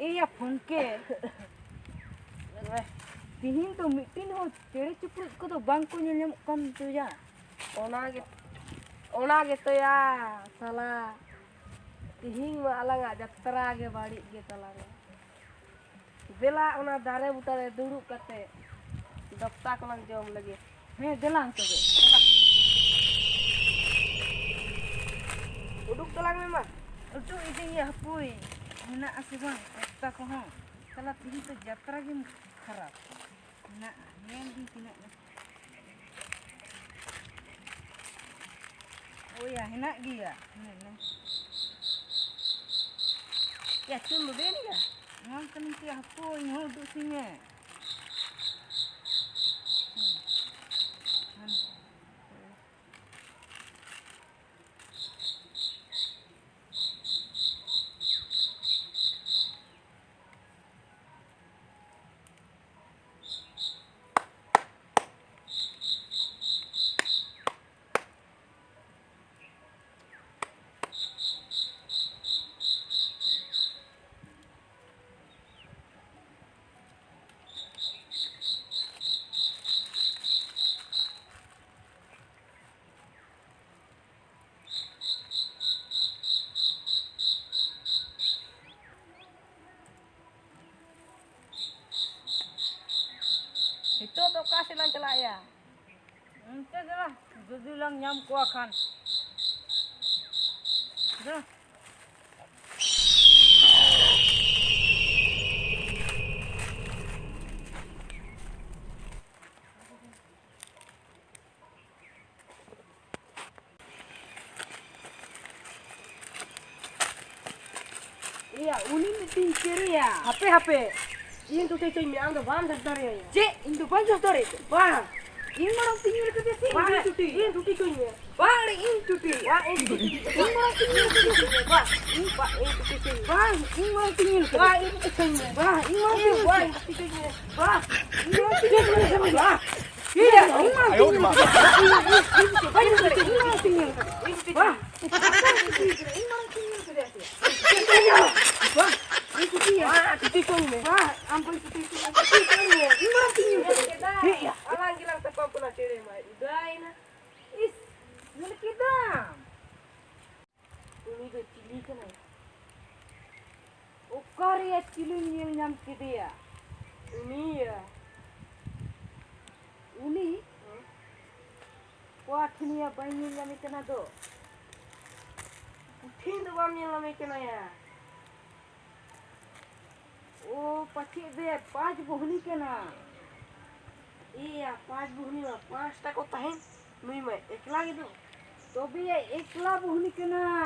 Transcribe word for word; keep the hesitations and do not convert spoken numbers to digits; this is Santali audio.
ᱮᱭᱟ ᱯᱷᱚᱝᱠᱮ, ᱛᱤᱦᱤᱧ ᱫᱚ ᱢᱤᱫᱴᱤᱱ ᱦᱚᱸ ᱪᱮᱬᱮ ᱪᱤᱯᱨᱩᱫ ᱠᱚᱫᱚ ᱵᱟᱝ ᱠᱚ ᱧᱮᱞ ᱧᱟᱢᱚᱜ ᱠᱟᱱ ᱫᱚᱭᱟ᱾ ᱚᱱᱟ ᱜᱮ, ᱚᱱᱟ ᱜᱮᱛᱚᱭᱟ ᱥᱟᱞᱟ, ᱛᱤᱦᱤᱧ ᱢᱟ ᱟᱞᱟᱝᱟᱜ ᱡᱟᱛᱨᱟ ᱜᱮ ᱵᱟᱹᱲᱤᱡ ᱜᱮ ᱛᱟᱞᱟᱝᱟ᱾ ᱫᱮᱞᱟ, ᱚᱱᱟ ᱫᱟᱨᱮ ᱵᱩᱴᱟᱹ ᱨᱮ ᱫᱩᱲᱩᱵ ᱠᱟᱛᱮ ᱫᱚᱠᱛᱟ ᱠᱚᱞᱟᱝ ᱡᱚᱢ ᱞᱮᱜᱮ᱾ ᱦᱮᱸ, ᱫᱮᱞᱟᱝ ᱛᱚᱵᱮ, ᱫᱮᱞᱟ᱾ ᱩᱰᱩᱠ ᱛᱟᱞᱟᱝ ᱢᱮ ᱢᱟ᱾ ᱩᱰᱩᱠ ᱤᱫᱤᱧ ᱭᱟ, ᱦᱟᱯᱳᱭ, ᱢᱮᱱᱟᱜ ᱟᱥᱮ ᱵᱟᱝ ᱫᱚᱠᱛᱟ ᱠᱚᱦᱚᱸ? ᱥᱟᱞᱟ, ᱛᱤᱦᱤᱧ ᱛᱚ ᱡᱟᱛᱨᱟ ᱜᱮᱢ ᱠᱷᱟᱨᱟᱯ᱾ ᱢᱮᱱᱟᱜᱼᱟ, ᱧᱮᱞ ᱫᱤᱧ ᱛᱤᱱᱟᱹᱜ ᱜᱟᱱ᱾ ᱳᱭᱟ, ᱦᱮᱱᱟᱜ ᱜᱮᱭᱟ᱾ ᱦᱮᱸ, ᱦᱮᱸ᱾ ᱭᱟ, ᱪᱩᱞ ᱞᱩᱰᱮ ᱱᱤᱭᱟ᱾ ᱱᱚᱣᱟ ᱠᱟᱹᱱᱟᱹᱧ ᱪᱮᱫ ᱦᱟᱹᱠᱩ, ᱤᱧ ᱦᱚᱸ ᱩᱰᱩᱠ ᱥᱤᱧ ᱢᱮ᱾ ᱦᱮᱸ᱾ ᱦᱮᱸ᱾ ᱱᱤᱛᱚᱜ ᱫᱚ ᱚᱠᱟ ᱥᱮᱫ ᱞᱟᱝ ᱪᱟᱞᱟᱜᱼᱟ ᱭᱟ? ᱚᱱᱛᱮ ᱫᱚ ᱡᱩᱫᱤ ᱞᱟᱝ ᱧᱟᱢ ᱠᱚᱣᱟ ᱠᱷᱟᱱ᱾ ᱫᱮ᱾ ᱮᱭᱟ, ᱩᱱᱤ ᱢᱤᱫᱴᱤᱡ ᱪᱮᱬᱮᱭᱟ᱾ ᱦᱟᱯᱮ, ᱦᱟᱯᱮ᱾ ᱤᱧ ᱴᱩᱴᱤ ᱦᱚᱪᱚᱧ ᱢᱮ, ᱟᱢ ᱫᱚ ᱵᱟᱢ ᱫᱟᱜ ᱫᱟᱲᱮᱭᱟᱭᱟ᱾ ᱪᱮᱫ? ᱤᱧ ᱫᱚ ᱵᱟᱹᱧ ᱫᱟᱜ ᱫᱟᱲᱮᱭᱟᱜ ᱠᱟᱱᱟ᱾ ᱵᱟᱝ᱾ ᱤᱧ ᱢᱟᱲᱟᱝ ᱛᱤᱧ ᱧᱮᱞ ᱠᱟᱫᱮᱭᱟ ᱥᱮ ᱵᱟᱝ, ᱤᱧ ᱴᱩᱴᱤ? ᱤᱧ ᱴᱩᱴᱤ ᱦᱚᱪᱚᱧ ᱢᱮ᱾ ᱵᱟᱝ, ᱤᱧ ᱴᱩᱴᱤ᱾ ᱵᱟᱝ, ᱤᱧ ᱴᱩᱴᱤ᱾ ᱤᱧ ᱢᱟᱲᱟᱝ ᱛᱤᱧ ᱧᱮᱞ ᱠᱟᱫᱮᱭᱟ ᱥᱮ? ᱵᱟᱝ, ᱤᱧ, ᱵᱟᱝ, ᱤᱧ ᱴᱩᱴᱤ ᱦᱚᱪᱚᱧ ᱢᱮ᱾ ᱵᱟᱝ, ᱤᱧ ᱢᱟᱲᱟᱝ ᱛᱤᱧ ᱧᱮᱞ ᱠᱟᱫᱮᱭᱟ᱾ ᱵᱟᱝ, ᱤᱧ ᱴᱩᱴᱤ ᱦᱚᱪᱚᱧ ᱢᱮ᱾ ᱵᱟᱝ, ᱤᱧ ᱢᱟᱲᱟᱝ ᱛᱤᱧ ᱧᱮᱞ ᱠᱟᱫᱮᱭᱟ᱾ ᱵᱟᱝ, ᱤᱧ ᱢᱟᱲᱟᱝ ᱛᱤᱧ ᱧᱮᱞ ᱠᱟᱫᱮᱭᱟ᱾ ᱵᱟᱝ᱾ ᱤᱧ ᱢᱟᱲᱟᱝ ᱛᱤᱧ ᱧᱮᱞ ᱠᱟᱫᱮᱭᱟ᱾ ᱵᱟᱝ, ᱤᱧ ᱢᱟᱲᱟᱝ ᱛᱤᱧ ᱧᱮᱞ ᱠᱟᱫᱮᱭᱟ᱾ ᱤᱧ ᱢᱟᱲᱟᱝ ᱛᱤᱧ ᱧᱮᱞ ᱠᱟᱫᱮᱭᱟ᱾ ᱵᱟᱝ᱾ ᱤᱧ ᱢᱟᱲᱟᱝ ᱛᱤᱧ ᱧᱮᱞ ᱠᱟᱫᱮᱭᱟ᱾ ᱵᱟᱝ, ᱤᱧ ᱠᱩᱥᱤᱭᱟᱜᱼᱟ᱾ ᱵᱟᱝ, ᱤᱧ ᱠᱩᱥᱤᱭᱟᱜᱼᱟ᱾ ᱵᱟᱝ, ᱟᱢ ᱵᱟᱹᱧ ᱠᱩᱥᱤᱭᱟᱜᱼᱟ᱾ ᱤᱧ ᱢᱟᱲᱟᱝ ᱛᱤᱧ ᱧᱮᱞ ᱠᱟᱫᱮᱭᱟ᱾ ᱪᱮᱫ ᱭᱟ? ᱟᱞᱟᱝ ᱜᱮᱞᱟᱝ ᱛᱟᱯᱟᱢ ᱠᱟᱱᱟ, ᱪᱮᱬᱮ ᱢᱟ ᱩᱰᱟᱹᱭᱮᱱᱟ᱾ ᱤᱥ, ᱧᱮᱞ ᱠᱮᱫᱟᱢ? ᱩᱱᱤ ᱫᱚ ᱪᱤᱞᱤ ᱠᱟᱱᱟᱭ? ᱚᱠᱟᱨᱮᱭᱟ ᱪᱤᱞᱤᱧ ᱧᱮᱞ ᱧᱟᱢ ᱠᱮᱫᱮᱭᱟ? ᱩᱱᱤᱭᱟ᱾ ᱩᱱᱤ? ᱚᱠᱟ ᱴᱷᱮᱱ ᱭᱟ ᱵᱟᱹᱧ ᱧᱮᱞ ᱧᱟᱢᱮ ᱠᱟᱱᱟ ᱫᱚ᱾ ᱩᱱᱤ ᱴᱷᱮᱱ ᱫᱚ ᱵᱟᱢ ᱧᱮᱞ ᱧᱟᱢᱮ ᱠᱟᱱᱟ ᱭᱟ᱾ ᱳ, ᱯᱟᱪᱮᱫ ᱫᱮ ᱯᱟᱸᱪ ᱵᱚᱦᱱᱤ ᱠᱟᱱᱟ᱾ ᱮᱭᱟ, ᱯᱟᱸᱪ ᱵᱚᱦᱱᱤ ᱢᱟ ᱯᱟᱸᱪᱴᱟ ᱠᱚ ᱛᱟᱦᱮᱱ, ᱱᱩᱭ ᱢᱟ ᱮᱠᱞᱟ ᱜᱮ ᱫᱚ᱾ ᱛᱚᱵᱮ ᱭᱟ ᱮᱠᱞᱟ ᱵᱚᱦᱱᱤ ᱠᱟᱱᱟ᱾